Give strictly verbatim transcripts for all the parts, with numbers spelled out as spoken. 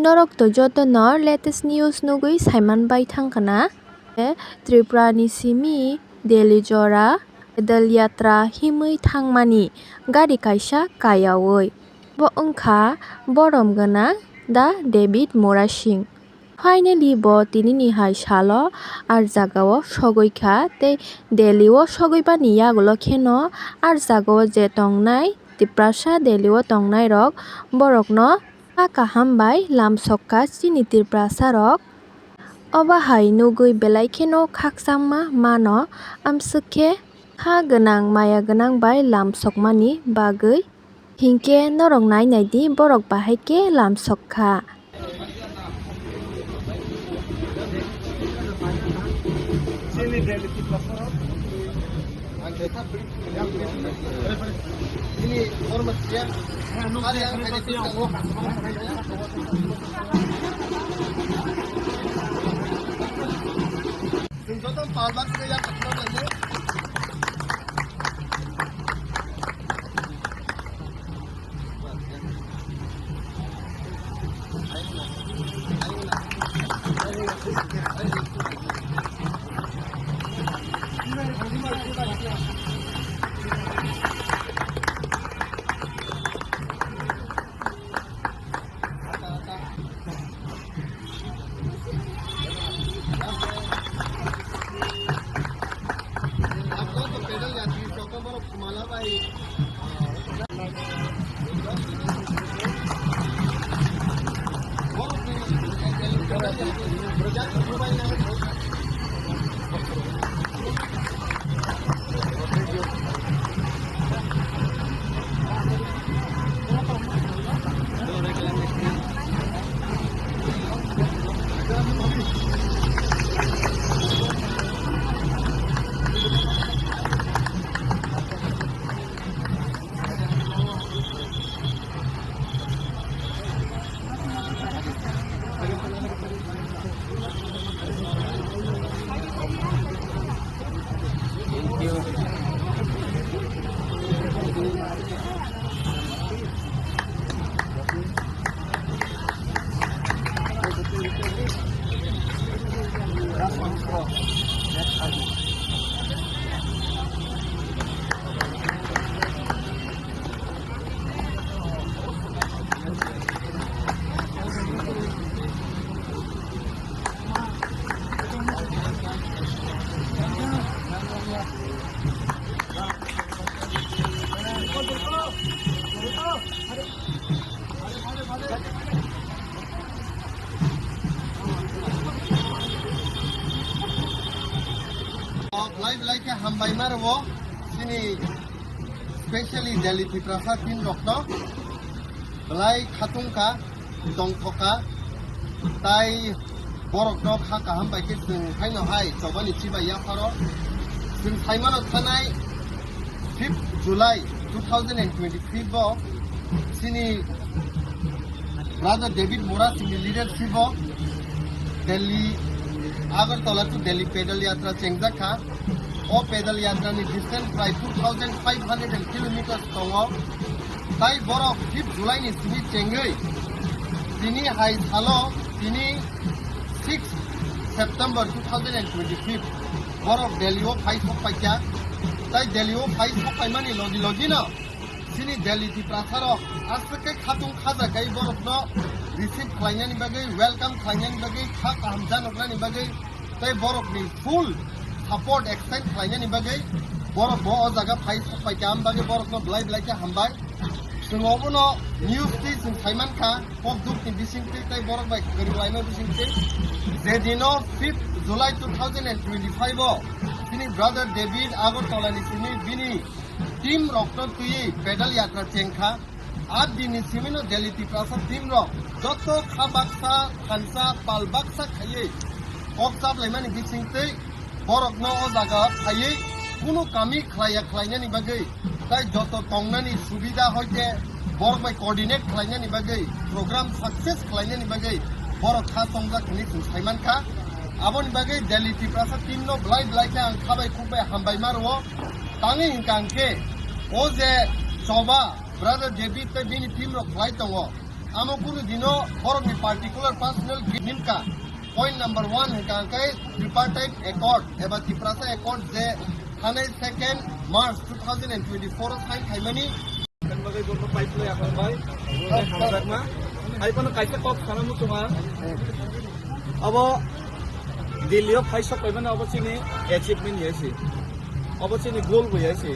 Norok to joto no latest news nugwi saiman bai thangkha na. Tripura ni simi Delhi jora pedal yatra himwi thangmani gari kaisa kayaui. Bo wngkha borom gwnang da David Murasing. Finally bo tinini hai salo ar jagao sogwi kha tei Delhi o sogwi bani yagulo kheno ar jagao je tongnai Tiprasa Delhi o tongnai rok borokno kha kaham bai lamsok kha chini Tiprasa rok. Obo hai nugwi belai kheno khakchangma mano, amswk khe kha gwnang maya gwnang bai lamsokmani bagwi. Hinkhe norok nai nai di, borok bahai khe lamsok kha. Belai belai khe hambai ma rwo chini specially Delhi Tiprasa team rokno belai khatung kha. Tongthokha, tai borokno kha kaham bai khe chwng haino hai chobani chibai yapharo. Chwng saimano thanai fifth July two thousand and twenty-five o chini brother David Murasing ni leadership o Delhi, Agartala to Delhi pedal yatra chengjak kha. O pedal yatra ni distance prai two thousand five hundred kilometers tongo. Tai borok fifth July ni simi chengwi tini hai salo tini six September two thousand and twenty-five borok Delhi o phai sok paikha. Tai Delhi o phai sok paimani logi logi no chini Delhi Tiprasa rok aswk khe khatung khaja kai borokno receive khlainani bagwi, welcome khlainani bagwi, kha kaham janoknani bagwi tei borokni full support extend khlainani bagwi borok bo o jaga phai sok paikha, am bagwi borokno belai belai khe hambai. Chwng obono news twi chwng saimankha, kok dukni bisingtwi tei borok bai kwrwng laima bisingtwi. Je dino fifth July two thousand and twenty-five o chini brother David Agartala ni simi bini team rokno twiwi pedal yatra chengkha. Aa dinni simino Delhi Tiprasa team rok joto kha baksa, thansa, pal baksa khaiwi kok chaplaimani bisingtwi borokno o jaga phaiwi kunu kami khlaiya khlainani bagwi tai joto tongnani subida hoite borok bai coordinate khlainani bagwi, program success khlainani bagwi borok kha chongjak hinwi chwng saimankha. Aboni bagwi Delhi Tiprasa team no belai belai khe ang kha bai khuk bai hambai ma rwo. Tangwi hwnkha hwnkhe o je choba brother David tei bini team rok khlai tongo, Amo kunu dino borokni particular personal gain nimka. Point number one hwnkha hwnkhe tripartite accord eba Tiprasa accord je thanai second March two thousand and twenty-four o sign khaimani. Ang bagwi borokno pipe lai akhang bai. Hamjakma. Hai phano kaisa kok sana muchunga. Abo Delhi o phai sok paimani abo chini achievement ya si. Abo chini goal bo ya si.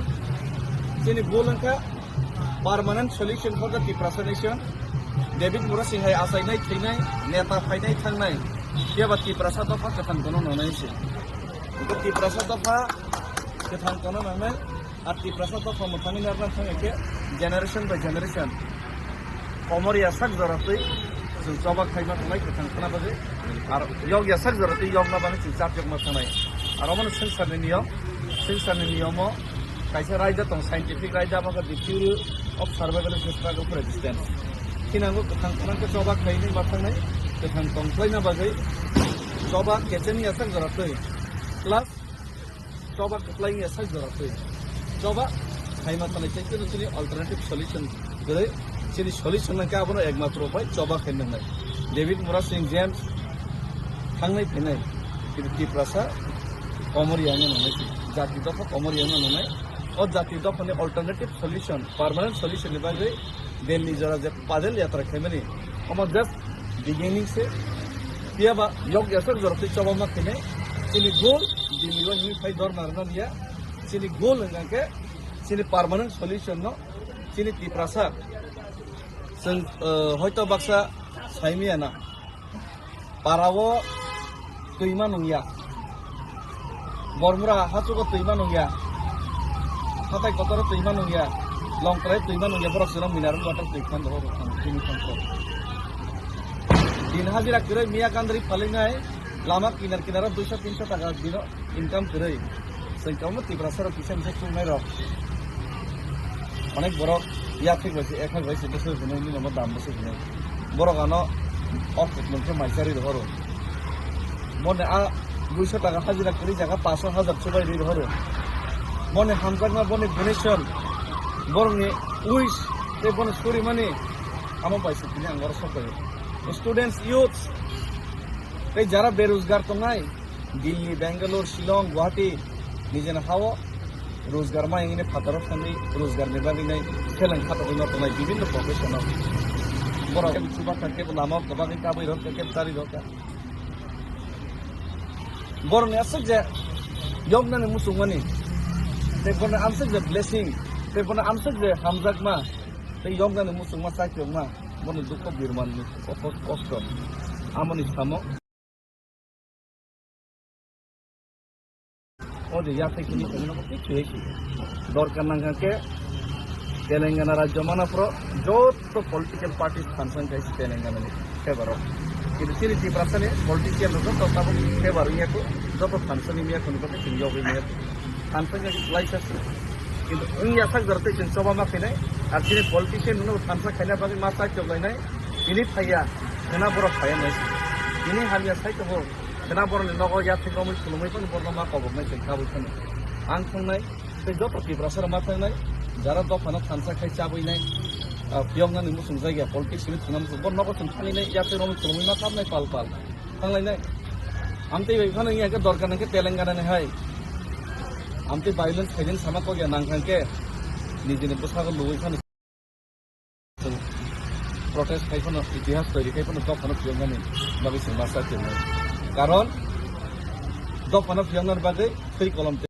Chini goal wngkha permanent solution for the Tiprasa nation. David Murasing hai achainai, thwinai, neta phainai, thangnai. Phiya ba Tiprasa dopha kwthang tono nangnai se. Bo Tiprasa dopha kwthang tono nangnai. Ar Tiprasa dopha mwthangwi narwkna thangwi khe generation by generation komor yasak joratwi chwng choba khaima thangnai kwthang khna bagwi. Ar yok yasak joratwi yokna bagwi chwng chap yokma thangnai. Ar omono swngcharni niyom, swngcharni niyomo kaisa raida tong, scientific raida, abo khe the theory of survival of the struggle for existence. Khinango kwthang khna khe choba khainai ma thangnai, kwthang tong khlaina bagwi choba kecheni yasak joratwi plus choba kwplai wngya sak jora twi. Choba khaima thanai tei chini alternative solution kwrwi. Chini solution nangkhe abono ekmatro bai choba khaina nangnai. David Murasing James thangnai phainai, kintu Tiprasa komor yangna nangnai, jati dopha komor yangna nangnai. O jati dophani alternative solution, permanent solution ni bagwi Delhi jora je Padel Yatra khaimani, omo just beginning se. Phiya ba yok yasak jora twi choba ma khainai. Chini goal Delhi o himwi phai dorna rwna liya. Chini goal hwnkha khe chini permanent solution no chini Tiprasa. Chwng, eh, hoito baksa saimaya na. Para o twima nungya. Bormura hachugo twima nungya. Hatai kotoro twima nungya. Longkrai twima nungya. Borok chwla mineral water twi khan doho rok khan, tini khan ko. Din hajira kwrwi miya gandri palingnai. Lama kinar kinaro duiso tinso taka dino income kwrwi. Chwng kwbangma Tiprasa rok kisa misa chungnai rok. Onek borok yathek bai se, ek hak bai se, bwswk hwnwi, nini omo dam bwswk hwnwi. Borok ano o kuplung khe mai charwi rohoro. Boni a duiso taka hajira kwrwi jaga paanch hajar chubai rwi rohoro. Boni hamjakma, boni donation, borokni wish tei boni surimani amo bai se tini ang oro sok bai o. Students, youths tei jara berojgar tongnai, Delhi, Bangalore, Shillong, Guwahati, nijeni hao rojgar mai wngwi phataro thangwi rojgarni bagwi nai seleng khatogwi no tongnai bibinno profession-o. Borok kebo chuba kha, kebo lama o kwbangwi kabwi rw kha, kebo chari rw kha. Borokni aswk je yoknani muchungmani, tei borokni amswk je blessing, tei borokni amswk je hamjakma, tei yoknani muchungma, chaitokma, borokni dukho birmanni kosto, amoni samo. O je yathai kini tongmani kichu hai si. Dorkar nangkha khe Telangana rajyo mana phoro joto political parties thansa wngkha Telangana ni favor o. Kintu chini Tiprasa ni politician rok joto tabuk favor wngya kho, joto thansa ni miya kho, nukha khe chini yogwi miya kho. Thansa wngya khe klaisa si. Kintu wngya sak jora tei chwng choba ma khainai, ar chini politician rok thansa khaina bagwi ma chai choklainai, tini phaiya, khena borok phaiya nai si. Tini hamya sai tongo. Khena borokni nogo yathek romwi khulumwi phano borokno ma koboknai chwng kabui phano. Ang thwngnai tei joto Tiprasa rok ma thwngnai, jara dophano thansa khai chabwi nai, ah, phiyoknani muchung jagya politics ni thwngna muchung, bo nogo chwng thangwi nai yathek romwi khulumwi ma kabnai pal pal. Thanglainai. Amtwi bai phano wngya khe dorkar nangkhe Telangana ni hai. Amtwi violence khaidin sama kok ya nangkha khe nijini bwsago luwi phano. Chwng protest khai phano, itihas toiri khai phano dophano phiyoknani bagwi chwng ma sa khe nai. Karon dophano phiyoknani bagwi thwi kolom